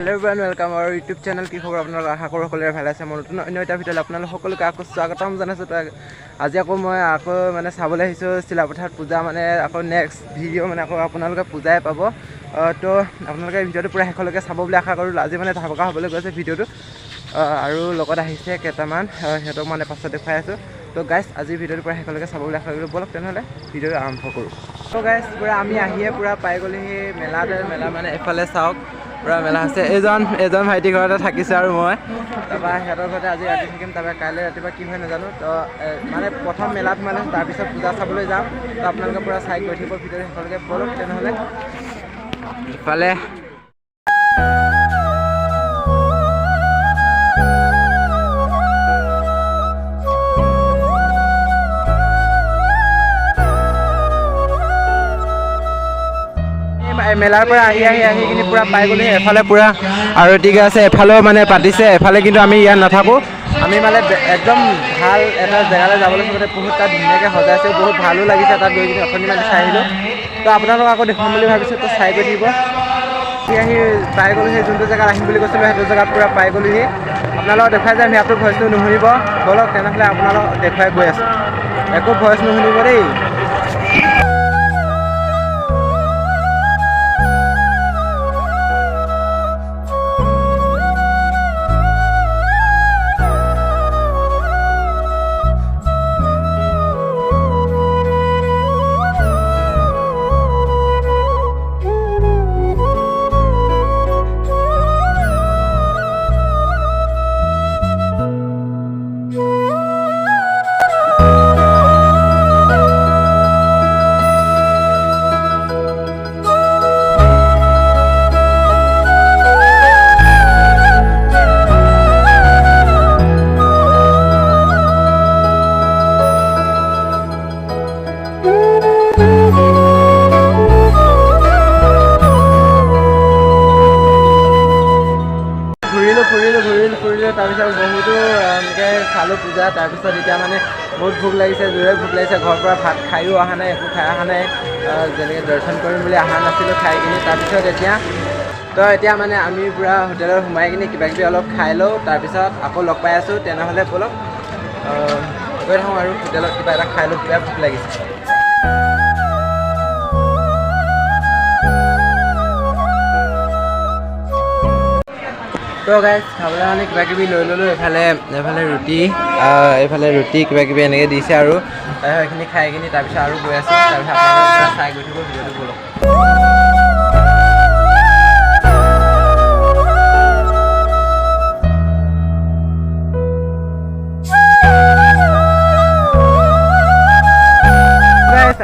Hello everyone, welcome our YouTube channel. কি খবৰ আপোনালোকৰ? আশা কৰোঁ সকলোৰে ভালে আছে। মই নতুন অন্য এটা ভিডিঅ'ত আপোনালোক সকলোকে আকৌ স্বাগতম জনাইছোঁ। তো আজি আকৌ মই আকৌ মানে চাবলৈ আহিছোঁ চিলাপথাৰত পূজা, মানে আকৌ নেক্সট ভিডিঅ' মানে আকৌ আপোনালোকে পূজাই পাব। তো আপোনালোকে ভিডিঅ'টো পূৰা শেষলৈকে চাব বুলি আশা কৰোঁ। আজি মানে ধামাকা হ'বলৈ গৈছে ভিডিঅ'টো, আৰু লগত আহিছে কেইটামান, সিহঁতক মানে পাছত দেখুৱাই আছোঁ। তো গাইজ, আজি ভিডিঅ'টো পূৰা শেষলৈকে চাব বুলি আশা কৰোঁ। ব'লক তেনেহ'লে ভিডিঅ'টো আৰম্ভ কৰোঁ। তো গাইজ, পূৰা আমি আহিয়ে পূৰা পাই গ'লোহি মেলাতে। মেলা মানে এইফালে চাওক, পূৰা মেলা আছে। এজন এজন ভাইটিৰ ঘৰতে থাকিছে আৰু মই তাৰপৰা সিহঁতৰ ঘৰতে আজি ৰাতি থাকিম। তাৰপৰা কাইলৈ ৰাতিপুৱা কি হয় নাজানো। তো মানে প্ৰথম মেলাত সোমালে, তাৰপিছত পূজা চাবলৈ যাম। তো আপোনালোকে পূৰা চাই গৈ থাকিব ভিডিঅ'টো শেষলৈকে। ব'লক তেনেহ'লে। ইফালে মেলাৰ পৰা আহি আহি আহি কিনি পূৰা পাই গ'লোহি। এফালে পূৰা আৰতি গাই আছে, এফালেও মানে পাতিছে এফালে। কিন্তু আমি ইয়াত নাথাকোঁ, আমি মানে একদম ভাল এটা জেগালৈ যাবলৈ চবতে বহুত তাত ধুনীয়াকৈ সজাইছে, বহুত ভালো লাগিছে তাত গৈ কিনি। অথনি মানে চাই আহিলোঁ, তো আপোনালোক আকৌ দেখুৱাম বুলি ভাবিছোঁ। তো চাই গৈ থাকিব। আহি পাই গ'লোহি যোনটো জেগাত আহিম বুলি কৈছিলোঁ, সেইটো জেগাত পূৰা পাই গ'লোহি। আপোনালোকক দেখুৱাই যাম, ইয়াতো ভইচটো নুশুনিব। ব'লক তেনেহ'লে, আপোনালোকক দেখুৱাই গৈ আছোঁ। একো ভইচ নুশুনিব দেই। ঘূৰিলোঁ ফুৰিলোঁ, ঘূৰিলোঁ ফুৰিলোঁ, তাৰপিছত বহুতো এনেকৈ চালোঁ পূজা। তাৰপিছত এতিয়া মানে বহুত ভোক লাগিছে, জোৰে ভোক লাগিছে। ঘৰৰ পৰা ভাত খায়ো অহা নাই, একো খাই অহা নাই। যেনেকৈ দৰ্শন কৰিম বুলি অহা নাছিলোঁ খাই কিনি। তাৰপিছত এতিয়া তো এতিয়া মানে আমি পূৰা হোটেলত সোমাই কিনি কিবা কিবি অলপ খাই লওঁ, তাৰপিছত আকৌ লগ পাই আছোঁ। তেনেহ'লে ব'লক, গৈ থাকোঁ আৰু হোটেলত কিবা এটা খাই লওঁ, বেয়া ভোক লাগিছে। তো গাইজ, খাবলৈ মানে কিবা কিবি লৈ ল'লোঁ। এইফালে এইফালে ৰুটি, এইফালে ৰুটি কিবা কিবি এনেকৈ দিছে আৰু সেইখিনি খাই কিনি তাৰপিছত আৰু গৈ আছোঁ। তাৰপিছত আপোনালোকে চাই গৈ থাকিব ভিডিঅ'টো। ব'লক।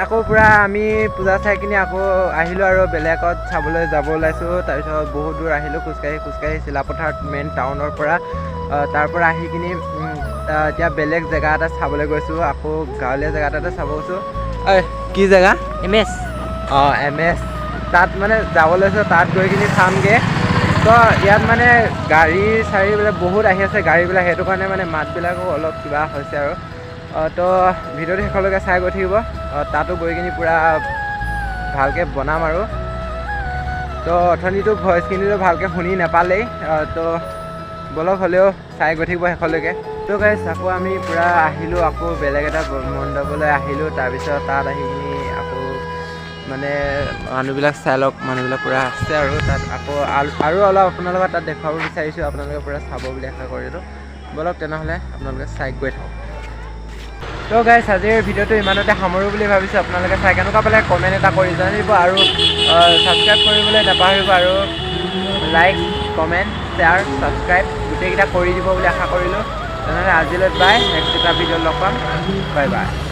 আকৌ পূৰা আমি পূজা চাই কিনি আকৌ আহিলোঁ আৰু বেলেগত চাবলৈ যাব ওলাইছোঁ। তাৰপিছত বহুত দূৰ আহিলোঁ খোজকাঢ়ি খোজকাঢ়ি চিলাপথাৰত মেইন টাউনৰ পৰা। তাৰ পৰা আহি কিনি এতিয়া বেলেগ জেগা এটা চাবলৈ গৈছোঁ, আকৌ গাঁৱলীয়া জেগা এটাতে চাব গৈছোঁ। কি জেগা? M S. অঁ, এম এছ। তাত মানে যাব লৈছোঁ, তাত গৈ কিনি চামগৈ। তো ইয়াত মানে গাড়ী চাড়ীবিলাক বহুত আহি আছে গাড়ীবিলাক, সেইটো কাৰণে মানে মাতবিলাকো অলপ কিবা হৈছে আৰু। তো ভিডিঅ'টো শেষলৈকে চাই গৈ থাকিব। তাতো গৈ কিনি পূৰা ভালকৈ বনাম আৰু। তো অথনিটো ভইচখিনিতো ভালকৈ শুনি নাপালেই, তো ব'লক হ'লেও চাই গৈ থাকিব শেষলৈকে। তো গাইজ, আকৌ আমি পূৰা আহিলোঁ, আকৌ বেলেগ এটা মণ্ডপলৈ আহিলোঁ। তাৰপিছত তাত আহি কিনি আকৌ মানে মানুহবিলাক চাই লওক, মানুহবিলাক পূৰা আছে আৰু তাত আকৌ আৰু অলপ আপোনালোকক তাত দেখুৱাব বিচাৰিছোঁ, আপোনালোকে পূৰা চাব বুলি আশা কৰিলোঁ। ব'লক তেনেহ'লে, আপোনালোকে চাই গৈ থাকক। তো গাইজ, আজিৰ ভিডিঅ'টো ইমানতে সামৰোঁ বুলি ভাবিছোঁ। আপোনালোকে চাই কেনেকুৱা পালে কমেণ্ট এটা কৰি জনাই দিব আৰু ছাবস্ক্ৰাইব কৰিবলৈ নাপাহৰিব আৰু লাইক, কমেণ্ট, শ্বেয়াৰ, ছাবস্ক্ৰাইব গোটেইকেইটা কৰি দিব বুলি আশা কৰিলোঁ। তেনেহ'লে আজিলৈ বাই, নেক্সট এটা ভিডিঅ'ত লগ পাম। Bye bye.